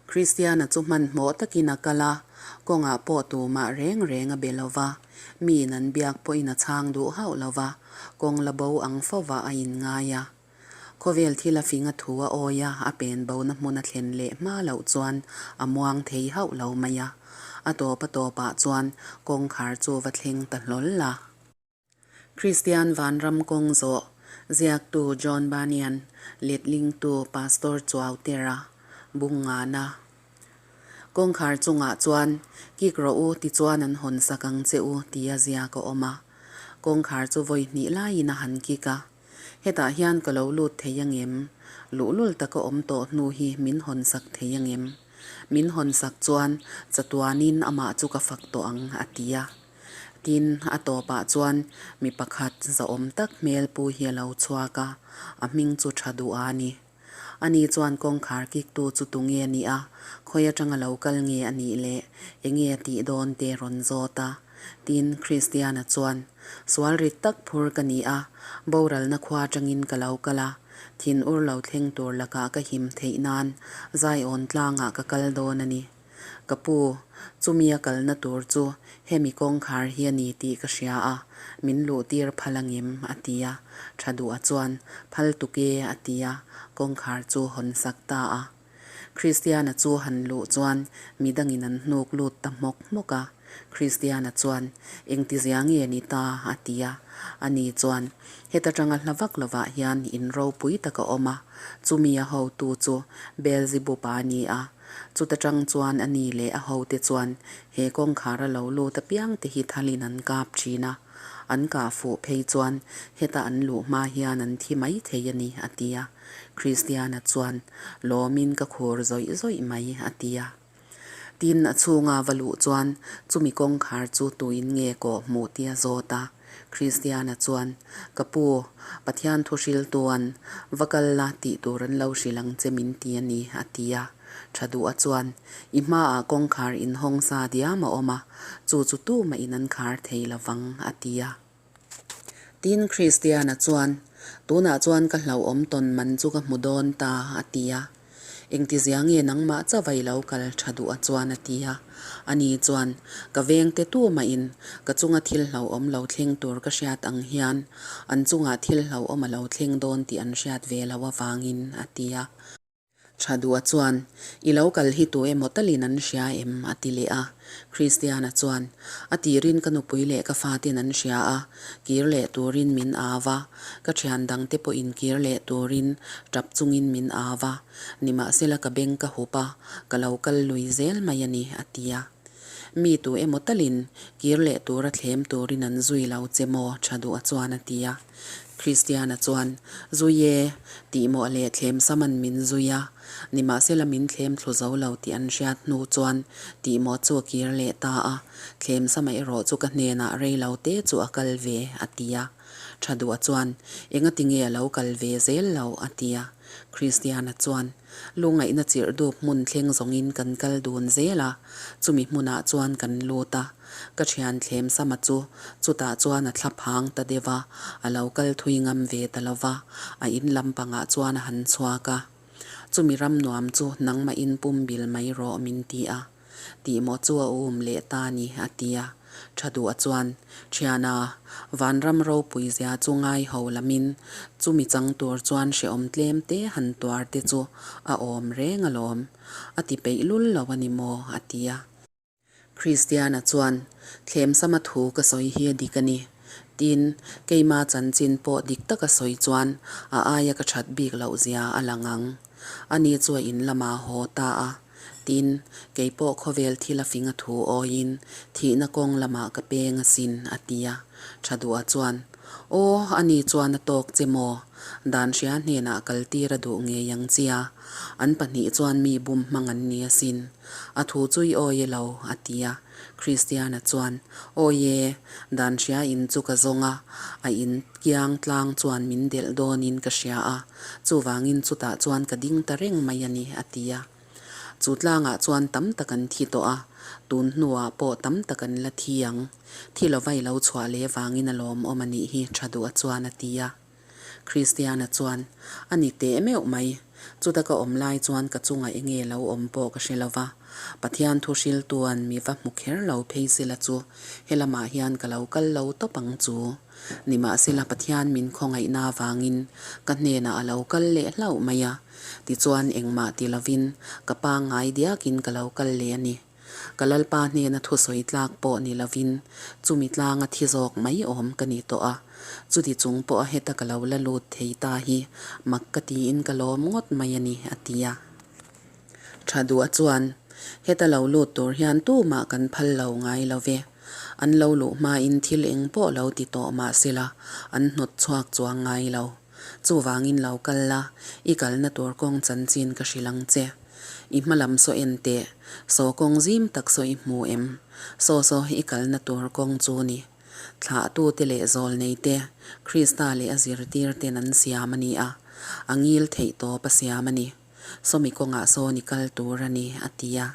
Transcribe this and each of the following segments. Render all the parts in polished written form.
Kristiana chu hmanhmawh takin a kal a, kawngah pawh tumah reng reng a be lo va, miin an biak pawhin a chhang duh hauh lo va, kawng la bo ang fovah a inngai a. Khawvel thil a fing a thu a awi a, a pen bona hmun a thlen leh hma loh chuan a muang thei hauh lo mai a. A tawp a tawpah chuan kawngkhar chu va thleng ta hlawl a. Kristian Vanram kawng zawh, ziaktu John Bunyan, letlingtu Pastor Chuau Tera, Bungngana. Kawngkhar chungah chuan, Kik rawh u tichuan an hawn sak ang che u tia ziak a awm a. Kawngkhar chu vawi hnih laiin a han kik a. Hetah hian ka lo lut thei angem? Luhlul taka awm tawh hnu hi min hawn sak thei angem? Min hawn sak chuan chatuanin amah chu ka fak tawh ang a ti a. Tin, a tawpah chuan mi pakhat zahawm tak hmel pu hi a lo chhuak a, a hming chu tha duh a ni. Ani chuan kawngkhar kiktu chu tunge a nih a, khawi atanga lo kal nge a nih leh enge a tih dawn te rawn zawt a. Tin, Kristiana chuan, Sual rit tak phur ka ni a, boralna khua atangin ka lo kal a, thinur lo thleng tur lakah ka him theih nan Zion tlangah ka kal dawn a ni. Ka pu, chumi a kalna tur chu hemi kawngkhar hi a ni tih ka hria a, min luhtir phal angem? a ti a. Tha duha chuan, Phal tuk e, a ti a, kawngkhar chu hawn sak ta a. Kristiana chu han luh chuan midangin an hnuk lut ta hmawk hmawk a. Kristiana chuan, Engtizia nge ni ta? a ti a. Ani chuan, Heta tanga hla vak lovah hian in ropui tak a awm a, chumi a hotu chu Beelzebub-a a ni a. Chuta tang chuan a ni leh a hote chuan he kawngkhar a lo lut apiang te hi thalin an kap thin a, an kah fuh phei chuan heta an luh hma hian an thi mai thei a ni, a ti a. Kristiana chuan, Lawmin ka khur zawih zawih mai, a ti a. Tin, a chhunga va luh chuan chumi kawngkhar chu tuin nge kawh hmuh tia zawt a. Kristiana chuan, Ka pu, Pathian thu hriltuan va kal la tih tur an lo hrilh ang che min ti a ni, a ti a. Tha duha chuan, I hmaah kawngkhar inhawng sa diam a awm a, chu chu tumah in an khar thei lo vang, a ti a. Tin, Kristiana chuan, Tunah chuan ka hlauhawm tawn man chu ka hmu dawn ta, a ti a. Engtizia nge nangmah chauh i lo kal tha duh a chuan a ti a. Ani chuan, Ka vengte tumahin ka chunga thil hlauhawm lo thleng tur ka hriat ang hian an chungah thil hlauhawm a lo thleng dawn tih an hriat ve loh avangin, a ti a. Tha duh a chuan, I lo kal hi tu emaw talin an hria em? a ti leh a. Kristiana chuan, A tirin ka nupui leh ka fatin an hria a, kir leh turin min au va, ka thian dangte pawhin kir leh turin tap chungin min au va, nimahsela ka beng ka hup a, ka lo kal lui zel mai a ni, a ti a. Mi tu emaw talin kir leh tura thlem turin an zui lo che maw? Tha duh a chuan a ti a. Kristiana chuan, Zui e, tih mawh leh thlem saman min zui a, nimahsela min thlem thlu zo lo tih an hriat hnu chuan tih mawh chu a kir leh ta a, thlem sama erawh chu ka hnenah rei lo te chu a kal ve, a ti a. Tha duh a chuan, Engati nge a lo kal ve zel lo? a ti a. Kristiana chuan, Lungaihna chirh dup hmun thleng zawngin kan kal dun zel a, chumi hmunah chuan kan lut a. Ka thian thlem sama chu chutah chuan a thla phang ta deuh a, a lo kal thui ngam ve ta lo va, a in lampangah chuan a han chhuak a. Chumi ram nuam chu nangmahin pum bil mai rawh min ti a. Tih maw chu a um leh ta ni, a ti a. Tha duh a chuan, Thiana, vanram ropui zia chu ngai ho lamin chumi chang tur chuan hrehawm tlem te han tuar te chu a awm reng alawm. A ti peih lul lo a ni maw? a ti a. Kristiana chuan, Thlemsama thu ka sawi hi a dik a ni. Tin, keima chanchin pawh dik taka sawi chuan a aia ka that bik loh zia a lang ang. Ani chu a in lamah haw ta a. Tin, kei pawh khawvel thil a fing a thu awiin thihna kawng lamah ka peng asin, a ti a. Tha duha chuan, Aw, ani chuan a tawk che maw? Dan hria hnenah kaltir a duh ngei ang chia. An pahnih chuan mi bum hmang an ni asin. A thu chu i awi e lo, a ti a. Kristiana chuan, Awi e, dan hria in chu ka zawng a, a in kiang tlang chuan min delh dawnin ka hria a, chuvangin chutah chuan ka ding ta reng mai a ni, a ti a. Chu tlangah chuan tam tak an thi tawh a, tun hnuah pawh tam tak an la thi ang. Thi lova i lo chhuah leh vangin a lawmawm a nih hi, tha duh a chuan a ti a. Kristiana chuan, A ni teh meuh mai. Chuta ka awm lai chuan ka chungah enge lo awm pawh ka hre lo va, Pathian thu hriltuan mi va hmu kher lo phei sela chu helamah hian ka lo kal lo tawp ang chu. Nimahsela Pathian min khawngaihna avangin ka hnenah a lo kal leh hlauh mai a, tichuan engmah ti lovin ka pangngai diakin ka lo kal leh a ni. Ka Lalpa hnena thusawi tlak pawh ni lovin chumi tlanga thi zawk mai awm ka ni tawh a, chuti chung pawha heta ka lo la lut thei ta hi mak ka tiin ka lawm ngawt mai a ni, a ti a. Tha duh chuan, Heta lo lut tur hian tumah kan phal lo ngai lo ve. An lo luh hmain thil eng pawh lo ti tawh mah sela an hnawt chhuak chuang ngai lo. Chuvangin lo kal la, i kalna tur kawng chanchin ka hrilh ang che. I hma lam saw en teh, saw kawng zim tak saw i hmu em? Saw saw i kalna tur kawng chu ni. Thlahtute leh zawlneite, Krista leh a zirtirten an siam a ni a, a ngil theih tawp a siam a ni. Sawmi kawngah sawn i kal tur a ni, a ti a.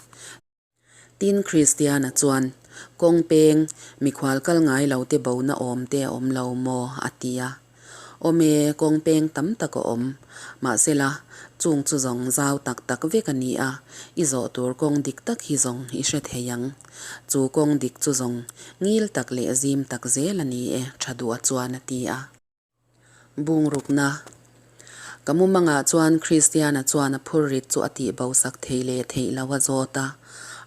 Tin, Kristiana chuan, Kawng peng, mikhual kal ngai lo te bona awm te a awm lo maw? a ti a. Awm e, kawng peng tam tak a awm. Mahsela, chung chu zawng zau tak tak vek a ni a, i zawh tur kawng dik tak hi zawng i hre thei ang. Chu kawng dik chu zawng ngil tak leh zim tak zel a ni e, tha duh a chuan a ti a. Bungrukna. Ka mumangah chuan Kristiana chuan a phurrit chu a tihbosak thei leh theih lo a zawt a,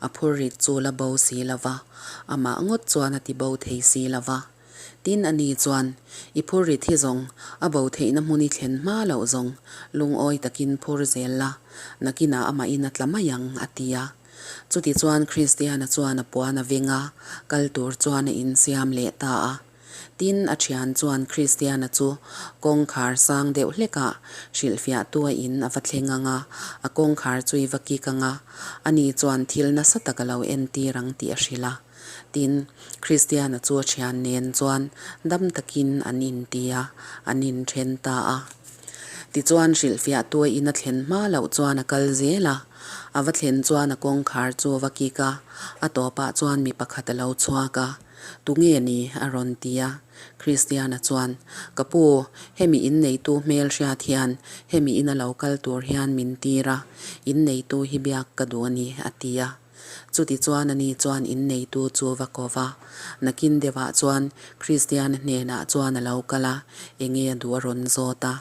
a phurrit chu la bo si lo va, amah ngawt chuan a tibo thei si lo va. Tin, ani chuan, I phurrit hi zawng, a bo theihna hmun i thlen hma loh zawng, lungawi takin phur zel la, nakinah amahin a tla mai ang, a ti a. Chutichuan Kristiana chuan a puan a veng a, kal tur chuan a insiam leh ta a. Tin, a thian chuan Kristiana chu kawngkhar sang deuh hlekah hrilhfiahtu a in a va thleng ang a, a kawngkhar chu i va kik ang a, ani chuan thil nasa tak a lo entir ang tih a hrilh a. Tin, Kristiana chu a thian nen chuan dam takin an inti a, an inthen ta a. Tichuan hrilhfiahtu a in a thlen hma loh chuan a kal zel a, a va thlen chuan a kawngkhar chu a va kik a, a tawpah chuan mi pakhat a lo chhuak a. Tunge ni? a rawn ti a. Kristiana chuan, Ka pu, hemi inneitu hmel hriat hian hemi ina lo kal tur hian min tir a, inneitu hi biak ka duh a ni, a ti a. Chuti chuan ani chuan inneitu chu va ko va. Nakin deuhah chuan Kristiana hnenah chuan a lo kal a, enge a duh a rawn zawt a.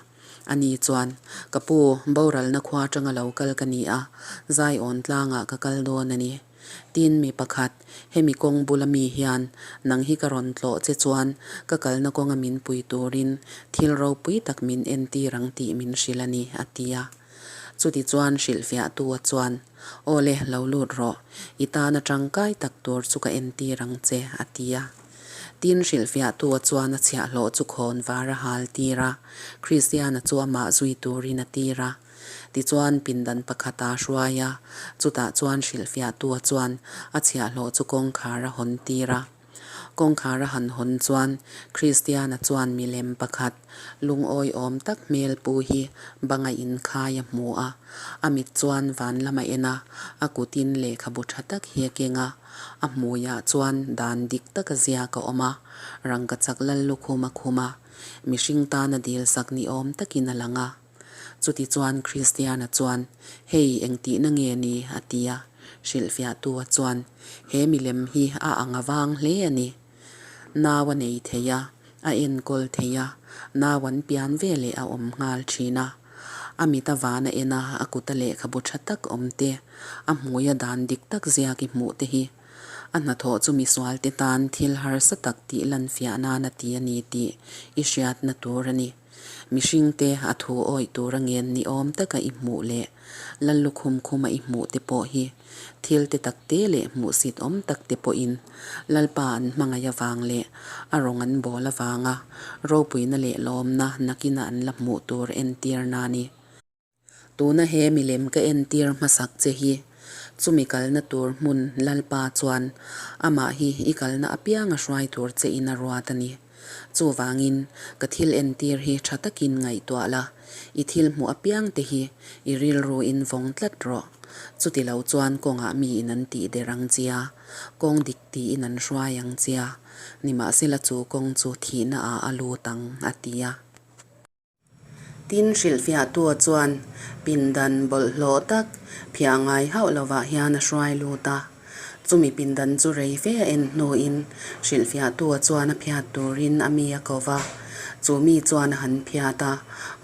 Ani chuan, Ka pu, boralna khua atanga lo kal ka ni a, Zaiawn tlangah ka kal dawn a ni. Tin, mi pakhat, hemi kawng bula mi hian nang hi ka rawn tlawh che chuan ka kalna kawnga min pui turin thil ropui tak min entir ang tih min hrilh a ni, a ti a. Chutichuan hrilhfiahtua chuan, Aw le, lo lut rawh, i tana tangkai tak tur chu ka entir ang che, a ti a. Tin, hrilhfiahtua chuan a chhiahhlawh chu khawn var a hal tir a, Kristiana chu amah zui turin a tir a. Tichuan, pindan pakhat a hruai a, chutah chuan hrilhfiahtua chuan a chhiahhlawh chu kawngkhar a hawn tir a. Kawngkhar a han hawn chuan Kristiana chuan milem pakhat lungawi awm tak hmel pu hi banga inkhai a hmu a. A mit chuan van lam a en a, a kutin lehkhabu tha tak hi a keng a, a hmuiah chuan dan dik taka ziak a awm a, rangkachak lal lukhum a khum a, mihring tana dilsak ni awm takin a lang a. Chutichuan Kristiana chuan, Hei engtihna nge ni? a ti a. Hrilhfiahtua chuan, He milem hi a ang avang hle a ni. Nau a nei thei a, a enkawl thei a, nau an pian ve leh a awm nghal thin a. A mit a van a en a, a kut a lehkhabu tha tak awm te, a hmui a dan dik tak ziak i hmuh te hi. A hnathawh chu misualte tan thil harsa tak tih lanfiah nan a ti a ni tih i hriatna tur a ni. Mihringte a thu awih tura ngen ni awm taka i hmuh leh Lallukhum khuma i hmuh te pawh hi thil te tak te leh hmuhsit awm tak te pawhin Lalpa an hmangaih avang leh a rawng an bawl avanga ropuina leh lawmna nakina an la hmuh tur entirna a ni. Tuna he milem ka entir hmasak che hi chumi kalna tur hmun Lalpa chuan amah hi i kalna apianga hruai tur che in a ruat a ni. Chuvangin ka thil entir hi tha takin ngaihtuah la, i thil hmuh apiang te hi i rilru in vawng tlat rawh. Chuti lo chuan kawngah mi in an tih der ang chia, kawng dik tiin an hruai ang chia, nimahsela chu kawng chu thihna ah a lut ang, a ti a. Tin, hrilhfiahtua chuan pindan bawlhhlawh tak phiah ngai hauh lovah hian a hruai lut a. Chumi pindan chu rei fe a en hnuin hrilhfiahtua chuan a phiat turin a mi a ko va. Chu mi chuan a han phiat a,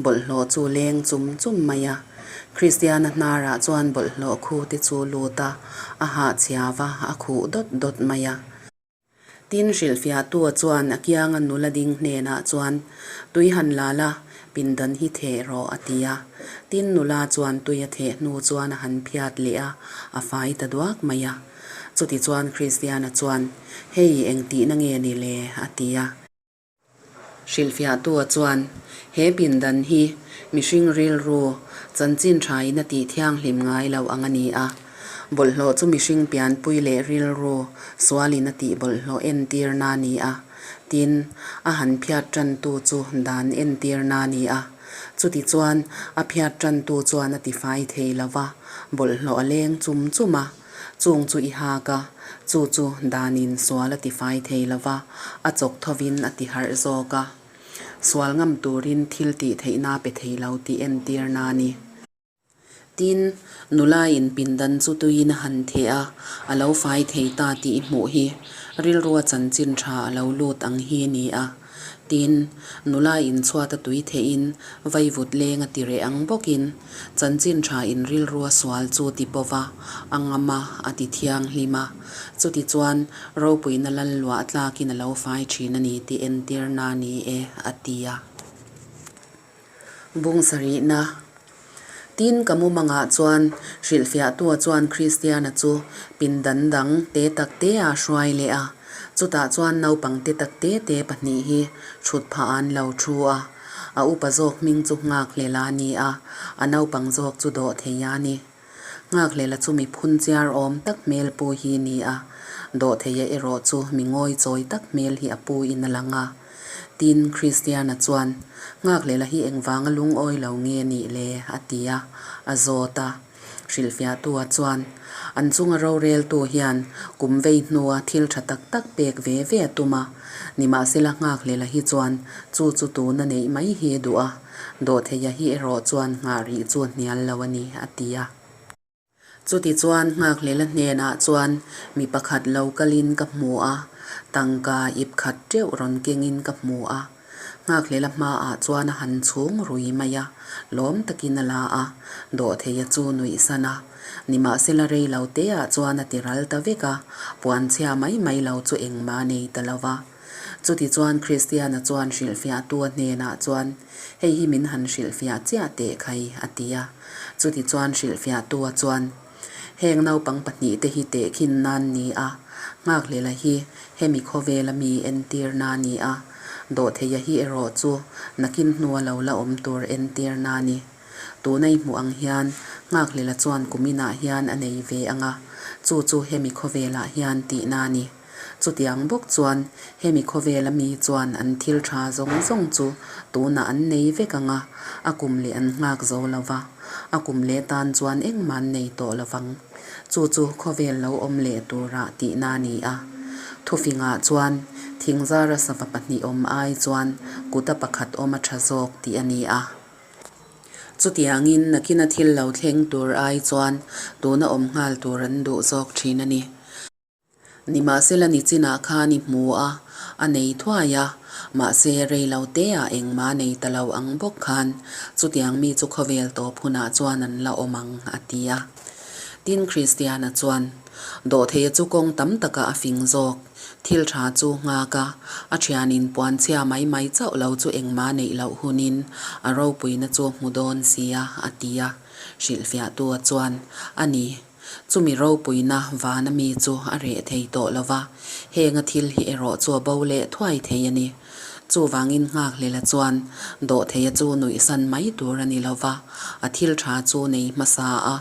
bawlhhlawh chu leng chum chum mai a. Kristiana hnarah chuan bawlhhlawh khu te chu lut a, a hahchhia va, a khuh dawt dawt mai a. Tin, hrilhfiahtua chuan a kianga nula ding hnenah chuan, Tui han la la, pindan hi theh rawh, a ti a. Tin, nula chuan tui a theh hnu chuan a han phiat leh a, a fai ta duak mai a. Chutichuan Kristiana chuan, Hei, engtihna nge ni le? a ti a. Hrilhfiahtua chuan, He pindan hi mihring rilru chanchin thain a tih thianghlim ngai lo ang a ni a. Bawlhhlawh chu mihring pianpui leh rilru sualin a tih bawlhhlawh entirna a ni a. Tin, a han phiat tantu chu dan entirna a ni a. Chutichuan, a phiat tantu chuan a tifai thei lo va, bawlhhlawh a leng chum chum a. Chung chu i hak a, chu chu danin sual a tifai thei lo va, a chawk thovin a ti harh zawk a. Sual ngam turin thil tih theihna pe thei lo tih entirna a ni. Tin, nula in pindan chu tuiin a han theh a, a lo fai thei ta tih i hmuh hi rilrua chanchin tha a lo lut ang hi ni a. Tin, nula in chhuat a tui theihin vaivut leng a ti reh ang bawkin chanchin tha in rilrua sual chu ti pawh a, a ngam a, a ti thianghlim a. Chutichuan, ropuina lal luah tlakin a lo fai thin a ni tih entirna a ni e, a ti a. Bung sarihna. Tin, ka mumangah chuan hrilhfiahtua chuan Kristiana chu pindan dang te tak te a hruai leh a. Chutah chuan naupang te tak te te pahnih hi thut phah an lo thu a. A upa zawk hming chu Nghakhlel-a a ni a, a naupang zawk chu Dawhtheia a ni. Nghakhlel-a chu mi phun chiar awm tak hmel pu hi ni a, Dawhtheia erawh chu mi ngawi chawi tak hmel hi a pu in a lang a. Tin, Kristiana chuan, Nghakhlel-a hi engvanga lungawi lo nge nih le? a ti a, a zawt a. Hrilhfiahtua chuan, An chunga roreltu hian kum vei hnua thil tha tak tak pek ve ve a tum a, nimahsela Nghakhlel-a hi chuan chu chu tuna neih mai hi a duh a, Dawhtheia hi erawh chuan nghah rih chu a hnial lo a ni, a ti a. Chutichuan Nghakhlel-a hnenah chuan mi pakhat lo kalin ka hmu a, tangka ip khat teuh rawn kengin ka hmu a. Nghakhlel-a hmaah chuan a han chhung rui mai a, lawm takin a la a, Dawhtheia chu nuihsan a. Nimahsela rei lo teah chuan a ti ral ta vek a, puanchhia mai mai lo chu engmah a nei ta lo va. Chutichuan Kristiana chuan hrilhfiahtu a hnenah chuan, Hei hi min han hrilhfiah chiah teh khai, a ti a. Chutichuan hrilhfiahtu a chuan, Heng naupang pahnihte hi tehkhin nan ni a, Nghakhlel-a hi hemi khawvela mi entirna a ni a, Dawhtheia hi erawh chu nakin hnua lo la awm tur entirna a ni. Tuna i hmuh ang hian Nghakhlel-a chuan kuminah hian a nei ve ang a, chu chu hemi khawvelah hian tihna a ni. Chutiang bawk chuan hemi khawvela mi chuan an thil tha zawng zawng chu tunah an nei vek ang a, a kum leh an nghak zo lo va, a kum leh tan chuan engmah an nei tawh lo vang. Chu chu khawvel lo awm leh turah tihna a ni a. Thufingah chuan thingzara sava pahnih awm ai chuan kuta pakhat awm a tha zawk tih a ni a. Chutiangin nakina thil lo thleng tur ai chuan tuna awm nghal tur an duh zawk thin a ni. Nimahsela nichinah khan i hmu a, a nei thuai a, mahse rei lo teah engmah nei ta lo ang bawk khan chutiang mi chu khawvel tawp hunah chuan an la awm ang, a ti a. Tin, Kristiana chuan, Dawhtheia chu kawng tam takah a fing zawk, thil tha chu nghak a, a thianin puanchhia mai mai chauh lo chu engmah neih loh hunin a ropuina chu hmu dawn si a, a ti a. Hrilhfiahtua chuan, A ni. Chumi ropuina vana mi chu a reh thei tawh lo va, henga thil hi erawh chu a bo leh thuai thei a ni. Chuvangin Nghakhlel-a chuan Dawhtheia chu nuihsan mai tur a ni lo va, a thil tha chu nei hmasa a.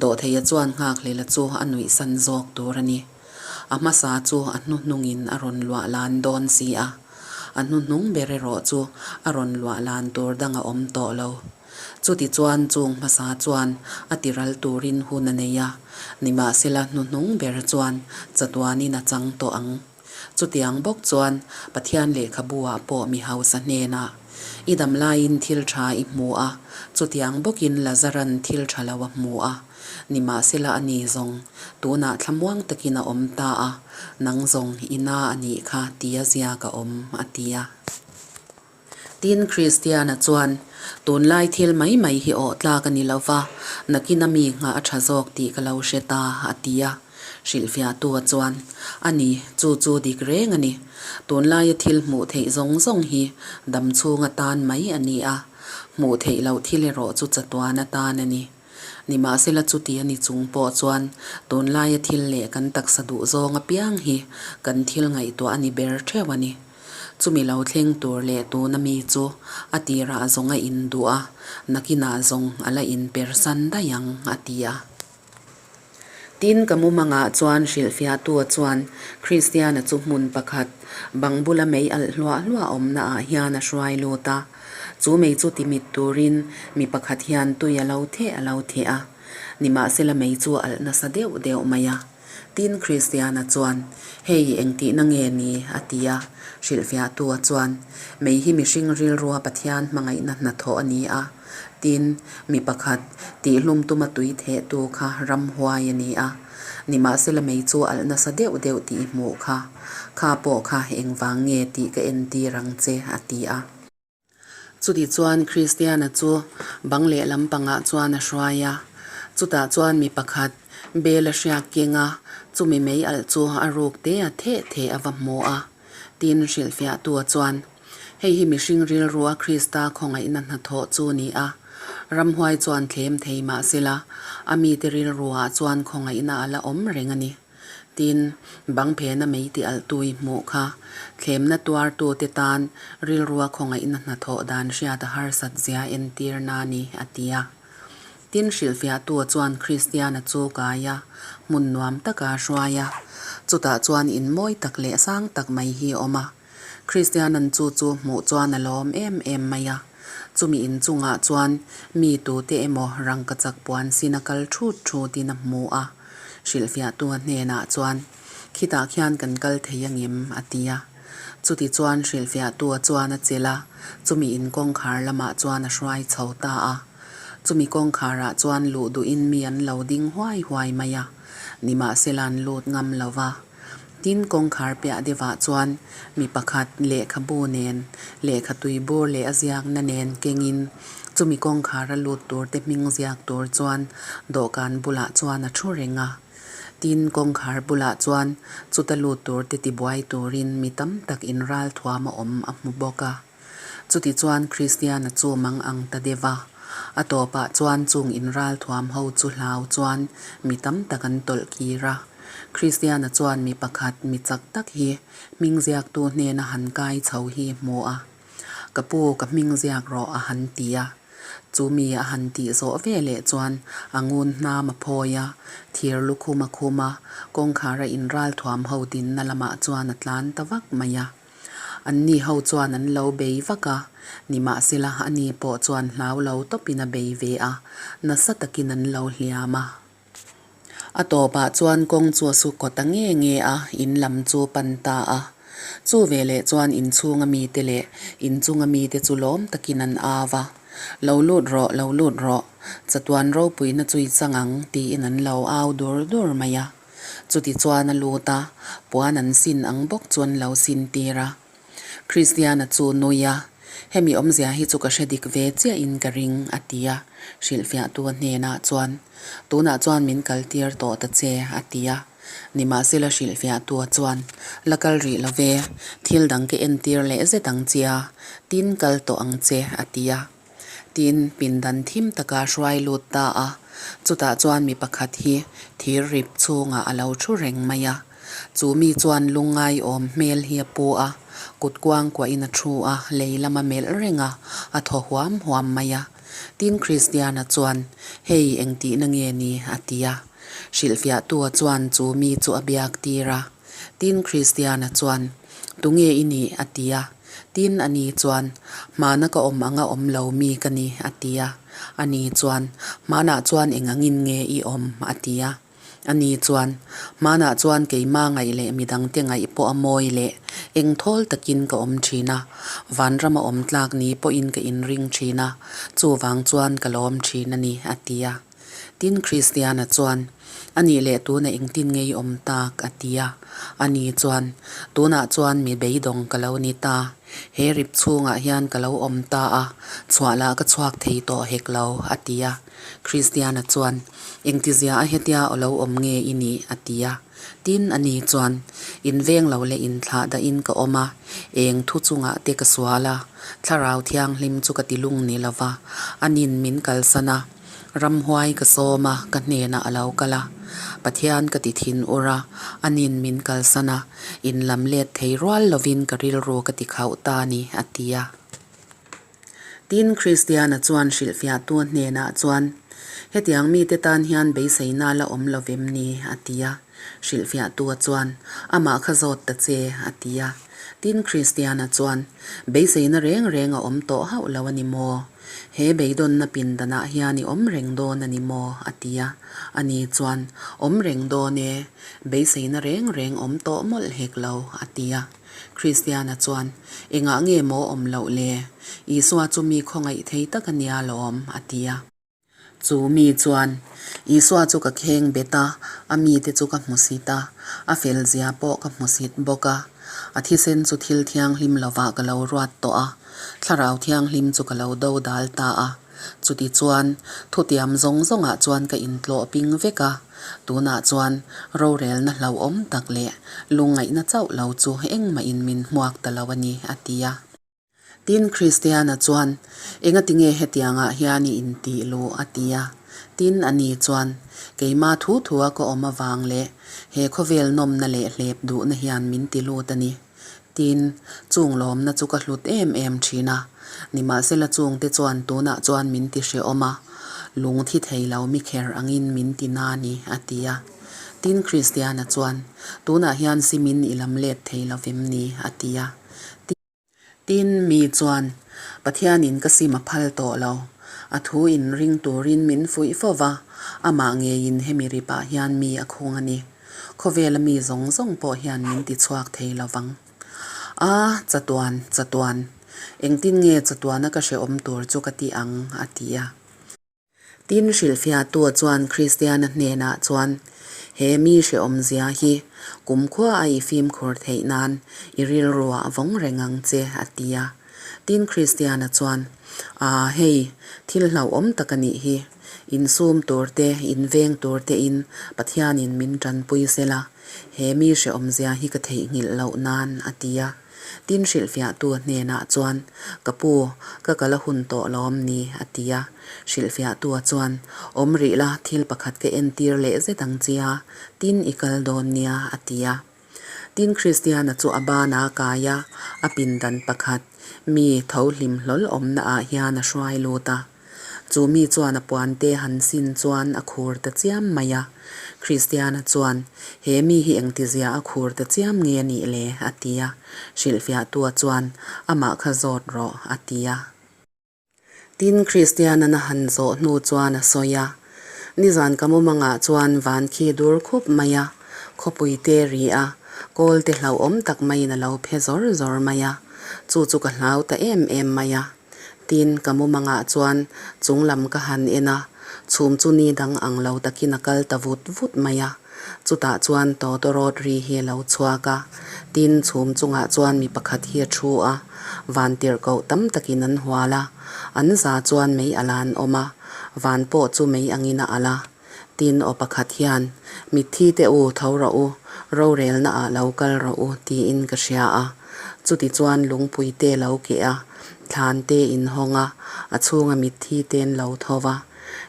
Dawhtheia chuan Nghakhlel-a chu a nuihsan zawk tur a ni. A hmasa chu a hnuhnungin a rawn luah lan dawn si a, a hnuhnung ber erawh chu a rawn luah lan tur dang a awm tawh lo. Chutichuan chung hmasa chuan a tiral turin hun a nei a, nimahsela hnuhnung ber chuan chatuanin a chang tawh ang. Chutiang bawk chuan Pathian lehkhabu-ah pawh mi hausa hnenah. I dam laiin thil tha i hmu a, chutiang bawkin Lazaran thil tha lo a hmu a. Nimahsela a ni zawng, tunah thlamuang takin a awm ta a, nang zawng i na a nih kha tia ziak a awm, a ti a. Tin, Kristiana chuan, Tunlai thil mai mai hi awh tlak a ni lo va, nakina mi nghah a tha zawk tih ka lo hre ta, a ti a. Hrilhfiahtua chuan, A ni, chu chu dik reng a ni. Tunlaia thil hmuh theih zawng zawng hi dam chhung atan mai a ni a, hmuh theih loh thil erawh chu chatuan atan a ni. Nimahsela chuti a ni chung pawh chuan tunlaia thil leh kan taksa duh zawng apiang hi kan thil ngaihtuah a ni ber theuh a ni. Chumi lo thleng tur leh tuna mi chu a tirah zawng a induh a, nakinah zawng a la inpersan daih ang, a ti a. Tin, ka mumangah chuan hrilhfiahtua chuan Kristiana chu hmun pakhat, bang bula mei alh hluah hluah awmnaah hian a hruai lut a. Chu mei chu timit turin mi pakhat hian tui a lo theh a lo theh a. Nimahsela mei chu a alh nasa deuh deuh mai a. Tin, Kristiana chuan, Hei, engtihna nge ni? a ti a. Hrilhfiahtua chuan, Mei hi mihring rilrua Pathian hmangaihna hnathawh a ni a. Tin, mi pakhat, tihhlum tuma tui thehtu kha ramhuai a ni a, nimahsela mei chu alh nasa deuh deuh tih i hmuh kha. Kha pawh kha engvang nge tih ka entir ang che, a ti a. Chuti chuan Kristiana chu bang lehlam pangah chuan a hruai a, chutah chuan mi pakhat, bel a hriak keng a, chumi mei alh chu a ruk te a theh theh a va hmu a. Tin, hrilhfiahtua chuan, Hei hi mihring rilrua Krista khawngaihna hnathawh chu ni a, ramhuai chuan thlem thei mah sela, a mite rilruah chuan khawngaihna a la awm reng a ni. Tin, bang phena mei ti alhtui hmuh kha thlemna tuartute tan rilrua khawngaihna hnathawh dan hriat a harsat zia entirna a ni, a ti a. Tin, hrilhfiahtu chuan Kristiana chu kai a, hmun nuam taka a hruai a, chutah chuan in mawi tak leh sang tak mai hi a awm a. Kristianan chu chu hmuh chuan a lawm em em mai a. Chumi inchungah chuan mi tute emaw rangkachak puan sin a kal thut thutin a hmu a. Hrilhfiahtu a hnenah chuan, Khitah khian kan kal thei angem? a ti a. Chuti chuan hrilhfiahtu a chuan a chelh a, chumi in kawngkhar lamah chuan a hruai chho ta a. Chumi kawngkharah chuan luh duhin mi an lo ding huai huai mai a, nimahsela an lut ngam lo va. Tin, kawngkhar piah deuhah chuan mi pakhat lehkhabu nen, lehkha tuibur leh a ziakna nen kengin chumi kawngkhara lut turte hming ziak tur chuan dawhkan bulah chuan a thu reng a. Tin, kawngkhar bulah chuan chuta lut turte tibuai turin mi tam tak inralthuam a awm a hmu bawk a. Chuti chuan Kristiana chu mang ang ta deuh a. A tawpah chuan chung inralthuam ho chu hlau chuan mi tam tak an tawlh kir a. Kristiana chuan mi pakhat mi chak tak hi hming ziaktu hnena han kai chho hi hmu a. Ka pu, ka hming ziak rawh a han ti a. Chu mi a han tih zawh ve leh chuan a ngun hnam a phawi a, thir lukhum a khum a, kawngkhara inralthuam ho dinna lamah chuan a tlan ta vak mai a. Anni ho chuan an lo bei vak a, nimahsela ani pawh chuan hlau lo tawpin a bei ve a, nasa takin an lo hliam a. A tawpah chuan kawng chu a su kawt ta nge nge a, in lam chu pan ta a. Chu veleh chuan inchhunga mite leh inchunga mite chu lawm takin an au a, Lo lut rawh, lo lut rawh, chatuan ropuina chu i chang ang, tiin an lo au dur dur mai a. Chutichuan a lut a, puan an sin ang bawk chu an lo sin tir a. Kristiana chu nui a, Hemi awmzia hi chu ka hre dik ve chiahin ka ring, a ti a. Hrilhfiahtu a hnenah chuan, Tunah chuan min kaltir tawh ta che, a ti a. Nimahsela hrilhfiahtu a chuan, La kal rih lo ve, thil dang ka entir leh zet ang che a, tin kal tawh ang che, a ti a. Tin, pindan thim taka hruai lut ta a, chutah chuan mi pakhat hi thir rip chhungah a lo thu reng mai a. Chu mi chuan lungngai awm hmel hi a pu a, kut kuang kuahin a thu a, lei lama melh reng a, a thaw huam huam mai a. Tin, Kristiana chuan, Hei, engtihna nge ni? a ti a. Hrilhfiahtua chuan chu mi chu a biak tir a. Tin, Kristiana chuan, Tunge i nih? a ti a. Tin, ani chuan, Hmana ka awm anga awm lo mi ka ni, a ti a. Ani chuan, Hmanah chuan eng angin nge i awm? a ti a. Ani chuan, Hmanah chuan keima ngaih leh midangte ngaih pawh a mawi leh engthawl takin ka awm thin a, vanrama awm tlak ni pawhin ka inring thin a, chuvang chuan ka lawm thin a ni, a ti a. Tin, Kristiana chuan, A nih leh tuna engtin nge i awm tak? a ti a. Ani chuan, Tunah chuan mi beidawng ka lo ni ta. He rip chhungah hian ka lo awm ta a, chhuah lah ka chhuak thei tawh hek lo, a ti a. Kristiana chuan, Engtizia a hetia aw lo awm nge i nih? a ti a. Tin, ani chuan, Inveng lo leh inthlah dahin ka awm a, eng thu chungah te ka sual a, Thlarau Thianghlim chu ka ti lung ni lo va, anin min kalsan a, ramhuai ka sawm a, ka hnenah a lo kal a. Pathian ka ti thin ur a, anin min kalsan a, inlam let thei rual lovin ka rilru ka ti khauh ta a ni, a ti a. Tin, Kristiana chuan hrilhfiahtu hnenah chuan, Hetiang mite tan hian beiseina la awm lo vem ni? a ti a. Hrilhfiahtua chuan, Amah kha zawt ta che, a ti a. Tin, Kristiana chuan, Beiseina reng reng a awm tawh hauh lo a ni maw? He beidawnna pindanah hian i awm reng dawn a ni maw? a ti a. Ani chuan, Awm reng dawn e, beiseina reng reng awm tawh mawlh hek lo, a ti a. Kristiana chuan, Engah nge maw awm loh le? Isua chu mi khawngaih thei tak a nia lawm, a ti a. Chu mi chuan, Isua chu ka kheng bet a, a mite chu ka hmusit a, a felzia pawh ka hmusit bawk a. A thisen chu thil thianghlim lovah ka lo ruat tawh a, Thlarau Thianghlim chu ka lo do dal ta a. Chutichuan, thutiam zawng zawngah chuan ka intlawh ping vek a, tunah chuan rorelna hlauhawm tak leh lungngaihna chauh lo chu engmahin min hmuak ta lo a ni, a ti a. Tin, Kristiana chuan, Engati nge hetiangah hian i intih luh? a ti a. Tin, ani chuan, Keima thu thua ka awm avang leh he khawvel nawmna leh hlep duhna hian min ti lut a ni. Tin, chung lawmna chu ka hlut em em thin a, nimahsela chungte chuan tunah chuan min ti hrehawm a, lung thi thei lo mi kher angin min ti na ni, a ti a. Tin, Kristiana chuan, Tunah hian simin i lam let thei lo vem ni? a ti a. Tin, mi chuan, Pathianin ka sim a phal tawh lo, a thu inring turin min fuih fo va, amah ngeiin hemi ripah hian mi a khung a ni. Khawvela mi zawng zawng pawh hian min ti chhuak thei lo vang. A, chatuan, chatuan. Engtin nge chatuana ka hrehawm tur chu ka ti ang? a ti a. Tin, hrilhfiahtu chuan Kristiana hnenah chuan, He mi hrehawmzia hi kumkhua a i fimkhur theih nan i rilruah vawng reng ang che, a ti a. Tin, Kristiana chuan, A, hei, thil hlauhawm tak a nih hi. Insum tur te, inveng tur tein Pathianin min tanpui sela, he mi hrehawmzia hi ka theihnghilh loh nan, a ti a. Tin hrilhfiahtu hnenah chuan, Ka pu, ka kal a hun tawh lawm ni, a ti a. Hrilhfiahtua chuan, Awm rih la, thil pakhat ka entir leh zet ang che a, tin i kal dawn nia, a ti a. Tin Kristiana chu a bana a kai a, a pindan pakhat, mi tho hlim hlawl awmna ah hian a hruai lut a. Chu mi chuan a puante han sin chuan a khur ta chiam mai a. Kristiana chuan, He mi hi engtizia a khur ta chiam nge a nih le? a ti a. Hrilhfiahtua chuan, Amah kha zawt rawh, a ti a. Tin, Kristianan a han zawh hnu chuan a sawi a, Nizan ka mumangah chuan van khi dur khup mai a, khawpui te ri a, kawl te hlauhawm tak maiin a lo phe zawr zawr mai a, chu chu ka hlau ta em em mai a. Tin, ka mumangah chuan chung lam ka han en a, chhum chu ni dang ang lo takin a kal ta vut vut mai a. Chutah chuan tawtawrawt ri hi a lo chhuak a, tin, chhum chungah chuan mi pakhat hi a thu a, vantirhkoh tam takin an hual a, an za chuan mei alh an awm a, van pawh chu mei angin a alh a. Tin, aw pakhat hian, Mitthi te u, tho rawh u, rorelna ah lo kal rawh u, tiin ka hria a. Chutichuan lungpui te lo keh a, thlan te inhawng a, a chhunga mitthi te'n lo tho va.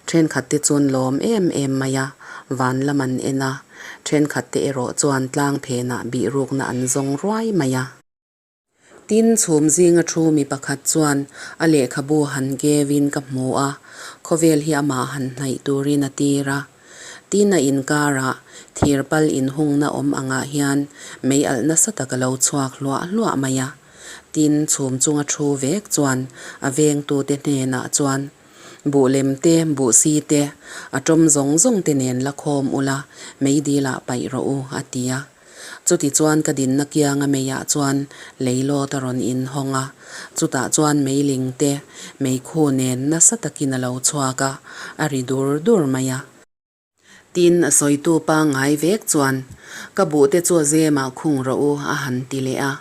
Thenkhat te chuan lawm em em mai a, van lam an en a, thenkhat te erawh chuan tlang phenah bihrukna an zawng ruai mai a. Tin, chhum zinga thu mi pakhat chuan a lehkhabu han kevin ka hmu a, khawvel hi amah han hnaih turin a tir a. Tin, a inkarah thir pal inhungna awm angah hian mei alh nasa tak a lo chhuak hluah hluah mai a. Tin, chhum chunga thu vek chuan a vengtute hnenah chuan. Buh lem te, buh si te, a tawm zawng zawng te nen la khawm ula, meidilah paih rawh u, a ti a. Chutichuan ka dinna kianga meiah chuan leilawt a rawn inhawng a, chutah chuan meiling te, meikhu nen nasa takin a lo chhuak a, a ri dur dur mai a. Tin, a sawitu pangngai vek chuan, Ka buhte chu a zemah khung rawh u, a han ti leh a.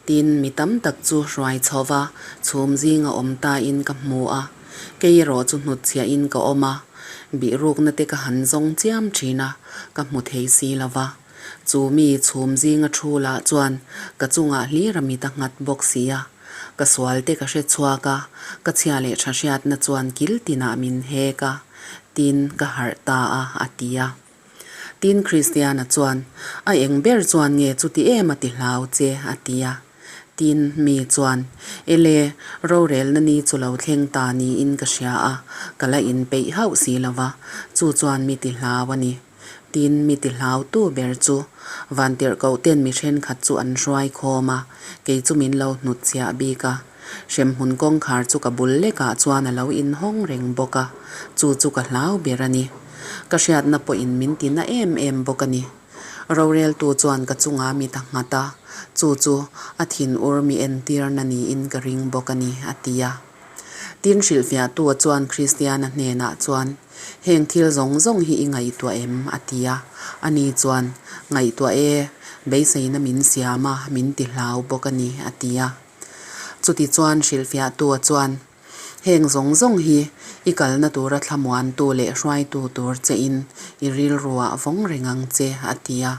Tin, mi tam tak chu hruai chho va, chhum zinga awm tain ka hmu a. Kei erawh chu hnutchhiahin ka awm a, bihrukna te ka han zawng chiam thin a, ka hmu thei si lo va. Chu mi chhum zinga thu lah chuan ka chungah hlir a mit a nghat bawk si a. Ka sual te ka hre chhuak a, ka chhia leh tha hriatna chuan kil tinah min hek a, tin ka harh ta a, a ti a. Tin Kristiana chuan, A eng ber chuan nge chuti em a ti hlau che? a ti a. Tin mi chuan, Ele, rorelna ni chu lo thleng ta niin ka hria a, ka la inpeih hauh si lo va, chu chuan mi ti hlau a ni. Tin, mi ti hlautu ber chu Vantirhkohten mi thenkhat chu an hruai khawm a, kei chu min lo hnutchhiah bik a. Hremhmun kawngkhar chu ka bul lekah chuan a lo inhawng reng bawk a, chu chu ka hlau ber a ni. Ka hriatna pawhin min ti na em em bawk a ni. Roreltu chuan ka chungah mi ta nghat a, chu chu a thinur mi entirna niin ka ring bawk a ni, a ti a. Tin, hrilhfiahtua chuan Kristiana hnenah chuan, Heng thil zawng zawng hi i ngaihtuah em? a ti a. Ani chuan, Ngaihtuah e, beiseina min siam a, min ti hlau bawk a ni, a ti a. Chutichuan hrilhfiahtua chuan, Heng zawng zawng hi i kalna tura thlamuantu leh hruaitu tur chein i rilruah vawng reng ang che, a ti a.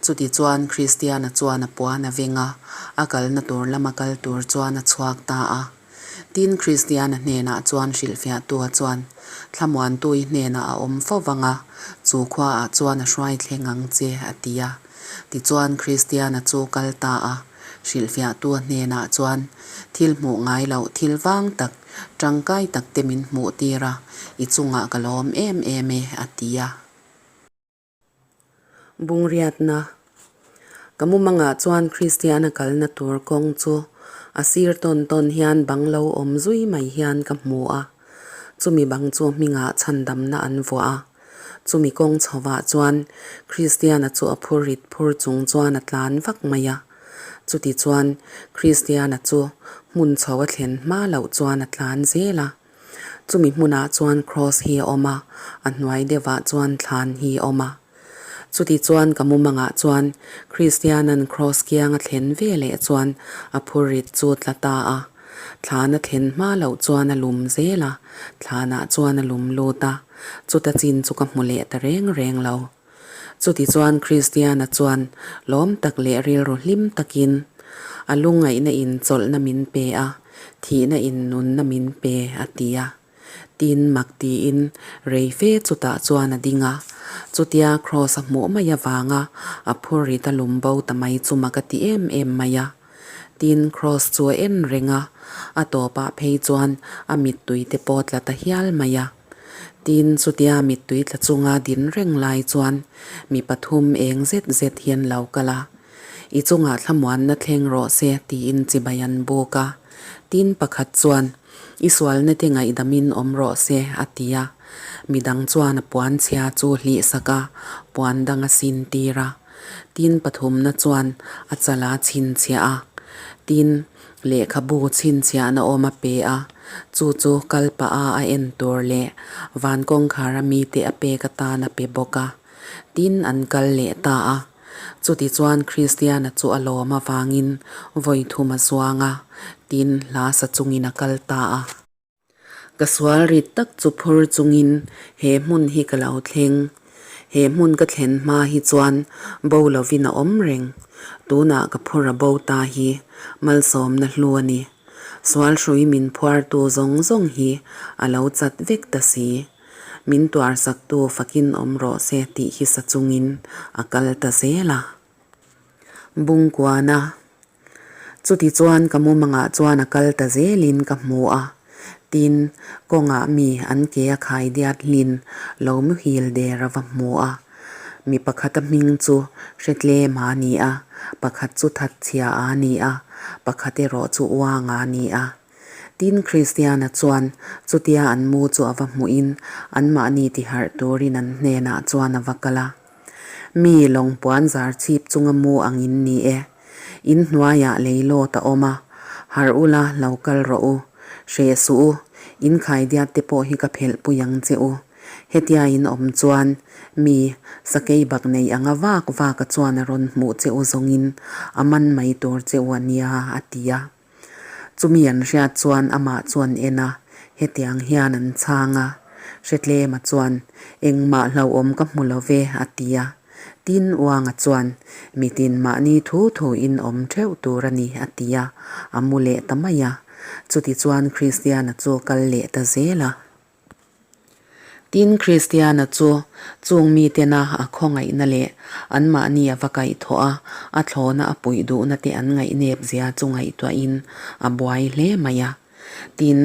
Chutichuan Kristiana chuan a puan a veng a, a kalna tur lama kal tur chuan a chhuak ta a. Tin, Kristiana hnenah chuan hrilhfiahtua chuan, Thlamuantui hnenah a awm fo vang a, chu khuaah chuan a hruai thleng ang che, a ti a. Tichuan Kristiana chu kal ta a, hrilhfiahtua hnenah chuan, Thil hmuh ngai loh thil vang tak, tangkai takte min hmuh tir a, i chungah ka lawm em em e, a ti a. Bungriatna, Ka mumangah chuan Kristiana kalna tur kawng chu a sir tawn tawn hian bang lo awm zui mai hian ka hmu a. Chumi bang chu hmingah chhandamna an vuah a. Chumi kawng chhovah chuan Kristiana chu a phur rit phur chung chuan a tlan vak mai a. Chuti chuan Kristiana chu hmun chho a thlen hma loh chuan a tlan zel a. Chumi hmunah chuan cross hi a awm a, a hnuai deuhah chuan thlan hi a awm a. Chuti chuan ka mumangah chuan Kristianan cross kiang a thlen ve leh chuan a phurrit chu tla ta a. Thlan a thlen hma loh chuan a lum zel a, thlanah chuan a lum lut a, chuta chin chu ka hmu leh ta reng reng lo. Chuti chuan Kristiana chuan lawm tak leh rilru hlim takin a lungngaihna in chawlhna min pe a, thihna in nunna min pe a ti a. Tin mak tiin rei fe chutah chuan a ding a. Chutia Kraws a hmuh mai avanga a phurrit a lum bo ta mai chu mak a ti em em mai a. Tin Kraws chu a en reng a, a tawpah phei chuan a mittui te pawh tla ta hial mai a. Tin, chutia mittui tla chunga din reng lai chuan mi pathum eng zet zet hian lo kal a, I chungah thlamuanna thleng rawh se tiin chibai an buk a. Tin, pakhat chuan, I sualna te ngaihdamin awm rawh se, a ti a. Midang chuan a puan chhia chu hlih sak a, puan dang a sin tir a. Tin, pathumna chuan a chal a chhinchhiah a. Tin, Lehkhabu chhinchhiahna awm a pe a, chu chu kal pah a a en tur leh van kawngkhar a mite a pek atan a pe bawk a. Tin, an kal leh ta a. Chutichuan Kristiana chu a lawm avangin vawi thum a zuang a, tin, hla sa chungin a kal ta a. Ka sual rit tak chu phur chungin he hmun hi ka lo thleng. He hmun ka thlen hma hi chuan bo lovin a awm reng. Tunah ka phur a bo ta hi malsawmna hlu a ni. Sual hrui min phuartu zawng zawng hi a lo chat vek ta si. Min tuarsaktu fakin awm rawh se tih hi sa chungin a kal ta zel a. Bungkuana Chutichuan ka mumangah chuan a kal ta zelin ka hmu a, tin, kawngah mi an ke a khai diat hlin lo muhil der a va hmu a. Mi pakhata hming chu Hretlema a ni a, pakhat chu Thatchhia a ni a, pakhat erawh chu Uanga a ni a. Tin, Kristiana chuan chutia an mu chu a va hmuhin anmahni tiharh turin an hnenah chuan a va kal a. Mi lawng puan zar chhip chunga mu ang in ni e. In hnuaiah leilawt a awm a, harh ula lo kal rawh u. Hreh suh u, in khaidiat te pawh hi ka phelh pui ang che u. Hetia in awm chuan mi sakei bak nei anga vak vaka chuan a rawn hmuh che u zawngin a man mai tur che u a nia, a ti a. Chumi an hriat chuan amah chu an en a, hetiang hian an chhang a. Hretlema chuan, Engmah hlauhawm ka hmu lo ve, a ti a. Tin, Uanga chuan, Mitin mahni thu thuin awm theuh tur a ni, a ti a, a mu leh ta mai a. Chutichuan Kristiana chu kal leh ta zel a. Tin, Kristiana chu chung mitena a khawngaihna leh anmahni a va kaihthawh a, a thlawna a puih duhna te an ngaihnep zia chu ngaihtuahin a buai hle mai a. Tin,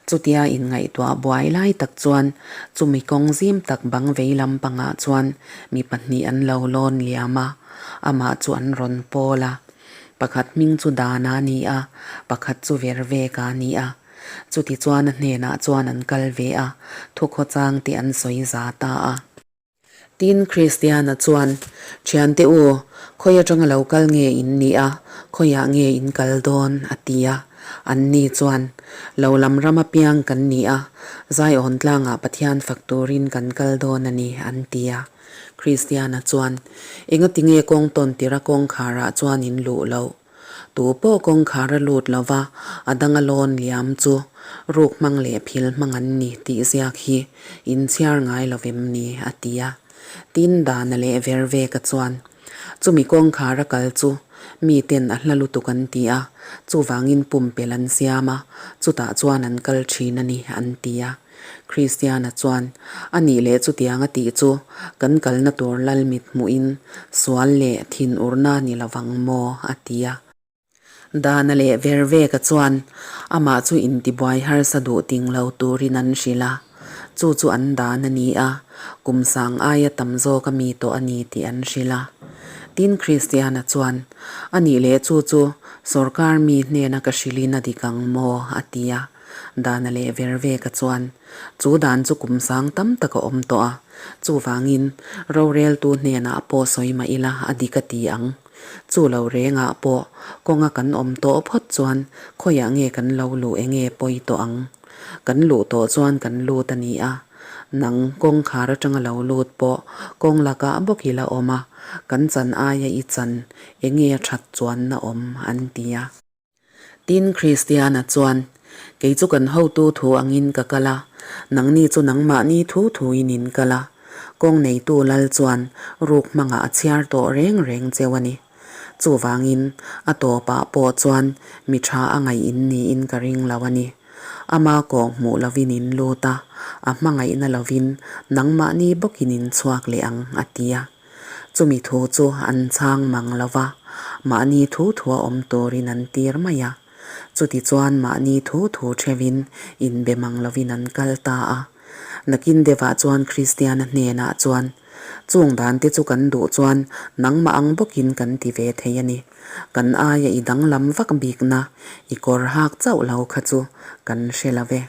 chutia inngaihtuah buai lai tak chuan chumi kawng zim tak bang vei lam pangah chuan mi pahnih an lo lawn liam a, amah chu an rawn pawl a. Pakhat hming chu Dana a ni a, pakhat chu Verveka a ni a. Chutichuan a hnenah chuan an kal ve a, thukhawchang te an sawi za ta a. Tin, Kristiana chuan, Thiante u, khawi atanga lo kal nge in nih a, khawiah nge in kal dawn? a ti a. Anni chuan, Lo lam ram apiang kan ni a, Zion tlangah Pathian fak turin kan kal dawn a ni, an ti a. Kristiana chuan, Engatinge kawng tawn tira kawngkharah chuan in luh loh? Tu pawh kawngkhar a lut lo va, a dang a lawn liam chu ruk hmang leh phil hmang an ni tih ziak hi in chhiar ngai lo vem ni? a ti a. Tin, Dana leh Verveka chuan chumi kawngkhar a kal chu miten a hla lutuk an ti a, chuvangin pumpelh an siam a, chutah chuan an kal thin a ni an ti a. Kristiana chuan, A nih leh chutiang a tih chu kan kalna tur lal mit hmuhin sual leh thinurna ni lovang maw? a ti a. Dana leh Verveka chuan amah chu intibuai harsa duh ting lo turin an hrilh a, chu chu an dan a ni a, kum sang aia tam zawk a mi tawh a ni tih an hrilh a. Tin, Kristiana chuan, A nih leh chu chu sawrkar mi hnena ka hrilhin a dik ang maw? a ti a. Dana leh Verveka chuan chu dan chu kum sang tam tak a awm tawh a, chuvangin roreltu hnenah pawh sawi mah ila a dik a ti ang. Chu lo rengah pawh kawnga kan awm tawh phawt chuan khawiah nge kan lo luh enge pawi tawh ang. Kan luh tawh chuan kan lut a ni a, nang kawngkhar atanga lo lut pawh kawng lakah bawk ila awm a, kan chan aia i chan enge a that chuanna awm an ti a. Tin, Kristiana chuan, Kei chu kan hotu thu angin ka kal a, nangni chu nangmahni thu thuin in kal a. Kawng neitu lal chuan ruk hmangah a chhiar tawh reng reng cheu a ni. Chuvangin, a tawpah pawh chuan mi tha a ngaih in niin ka ring lo a ni. Ama kawng hmuh lovin in lut a, a hmangaihna lovin nangmahni bawkin in chhuak leh ang, a ti a. Chumi thu chu an chhang mang lo va, mahni thu thua awm turin an tir mai a. Chutichuan mahni thu thu theuhin inbe mang lovin an kal ta a. Nakin deuhah chuan Kristiana hnenah chuan, Chung dante chu kan duh chuan nangmah ang bawkin kan ti ve thei a ni. Kan aia i danglam vak bikna i kawr hak chauh lo kha chu kan hre lo ve.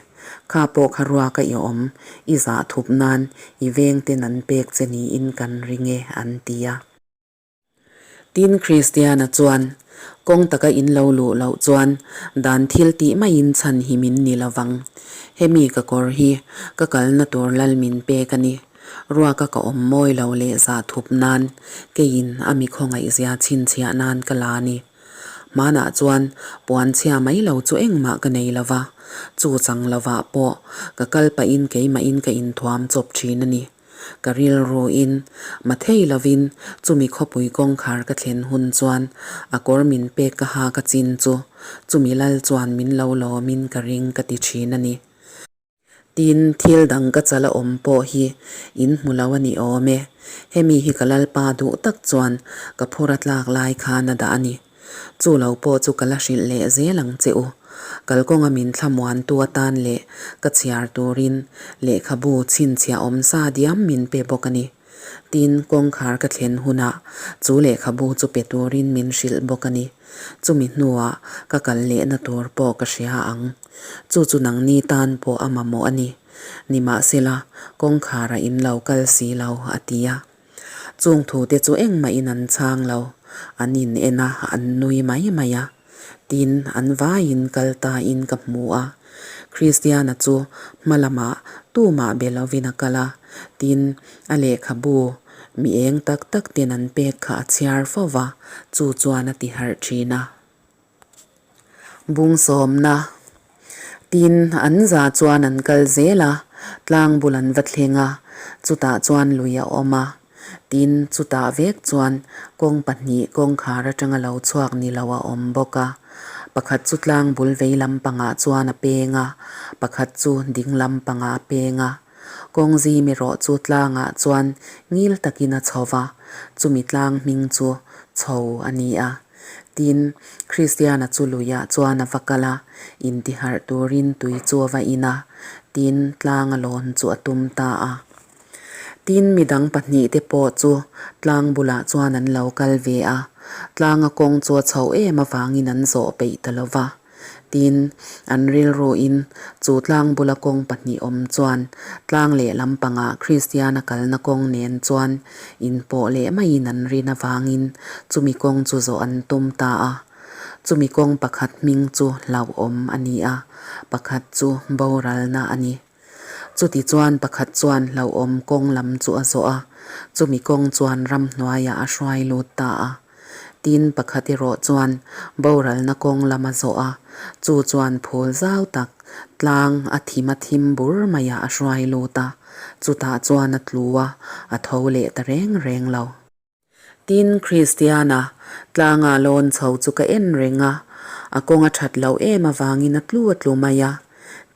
Kha pawh kha ruaka i awm, i zah thup nan i vengten an pek che niin kan ring e, an ti a. Tin, Kristiana chuan, Kawng taka in lo luh loh chuan dan thil tih maiin chhan hi min ni lo vang. Hemi ka kawr hi ka kalna tur lal min pek a ni. Ruaka ka awm mawi lo leh zah thup nan keiin a mi khawngaihzia chhinchhiah nan ka la a ni. Hmanah chuan puan chhia mai lo chu engmah ka nei lo va, chu chang lovah pawh ka kal pahin keimahin ka inthuam chawp thin a ni. Ka rilruin mathei lovin chumi khawpui kawngkhar ka thlen hun chuan a kawr min pek ka ha ka chin chu chumi lal chuan min lo lawmin ka ring ka ti thin a ni. Tin, thil dang ka chal a awm pawh hi in hmu lo a ni awm e. Hemi hi ka Lalpa duh tak chuan ka phur a tlak lai khan a dah a ni. Chu lo pawh chu ka la hrilh leh zel ang che u. Kalkawnga min thlamuantu atan leh ka chhiar turin lehkhabu chhinchhiah awm sa diam min pe bawk a ni. Tin, kawngkhar ka thlen hunah chu lehkhabu chu pe turin min hrilh bawk a ni. Chumi hnuah ka kal lehna tur pawh ka hria ang. Chu chu nangni tan pawh a mamawh a ni. Nimahsela, kawngkharah in lo kal si lo, a ti a. Chung thute chu engmahin an chhang lo. An in en a, an nui mai mai a. Tin, an vaiin kal tain ka hmu a. Kristiana chu hma lamah tumah be lovin a kal a. Tin, a lehkhabu mi eng tak tak ten an pek kha a chhiar fo va, chu chuan a ti harh thin a. Bung sawmna. Tin, an za chuan an kal zel a, tlang bul an va thleng a, chutah chuan lui a awm a. Tin, chutah vek chuan kawng pahnih kawngkhar atanga lo chhuak ni lo a awm bawk a. Pakhat chu tlang bul vei lampangah chuan a peng a, pakhat chu ding lampangah a peng a. Kawng zim erawh chu tlangah chuan ngil takin a chho va, chumi tlang hming chu chho a ni a. Tin, Kristiana chu luiah chuan a va kal a, intiharh turin tui chu a va in a, tin, tlanga lawn chu a tum ta a. Tin, midang pahnihte pawh chu tlang bulah chuan an lo kal ve a, tlanga kawng chu a chhoh em avangin an zawh peih ta lo va. Tin, an rilruin chu tlang bula kawng pahnih awm chuan tlang lehlam pangah Kristiana kalna kawng nen chuan inpawh leh maiin an rin avangin chumi kawng chu zawh an tum ta a. Chumi kawng pakhat hming chu hlauhawm a ni a, pakhat chu boralna a ni. Chuti chuan pakhat chuan hlauhawm kawng lam chu a zawh a, chumi kawng chuan ramhnuaiah a hruai lut ta a. Tin, pakhat erawh chuan boralna kawng lam a zawh a, chu chuan phul zau tak tlang a thim a thim bur maiah a hruai lut a, chutah chuan a tlu a, a tho leh ta reng reng lo. Tin, Kristiana tlanga lawn chho chu ka en reng a, a kawng a that loh em avangin a tlu a tlu mai a.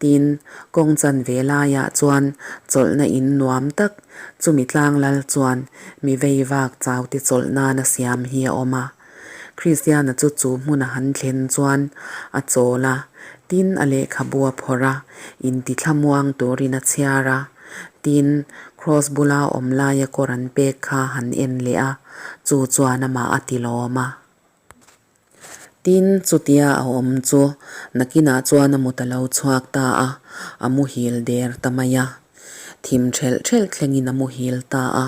Tin, kawng chanve laiah chuan chawlhna in nuam tak, chumi tlang lal chuan mi vei vak chaute chawlh nan a siam hi a awm a. Kristiana chu chu hmun a han thlen chuan a chawl a, tin a lehkhabu a phawrh a, intithlamuang turin a chhiar a. Tin, Kraws bula awm laia kawr an pek kha han en leh a, chu chuan amah a ti lawm a. Tin, chutia a awm chu nakinah chuan a mut a lo chhuak ta a, a muhil der ta mai a. Thim ṭhelh ṭhelh thlengin a muhil ta a.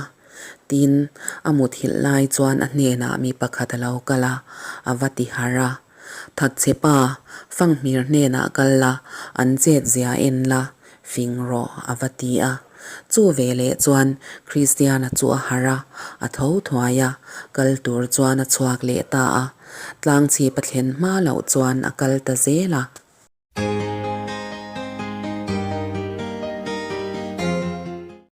Tin, a muthilh lai chuan a hnenah mi pakhat a lo kal a, a va ti harh a. Thatchhe pa, fanghmir hnenah kal la, an chet zia en la, fing rawh, a va ti a. Chu veleh chuan Kristiana chu a harh a, a tho thuai a, kal tur chuan a chhuak leh ta a. Tlangchhip a thlen hma loh chuan a kal ta zel a.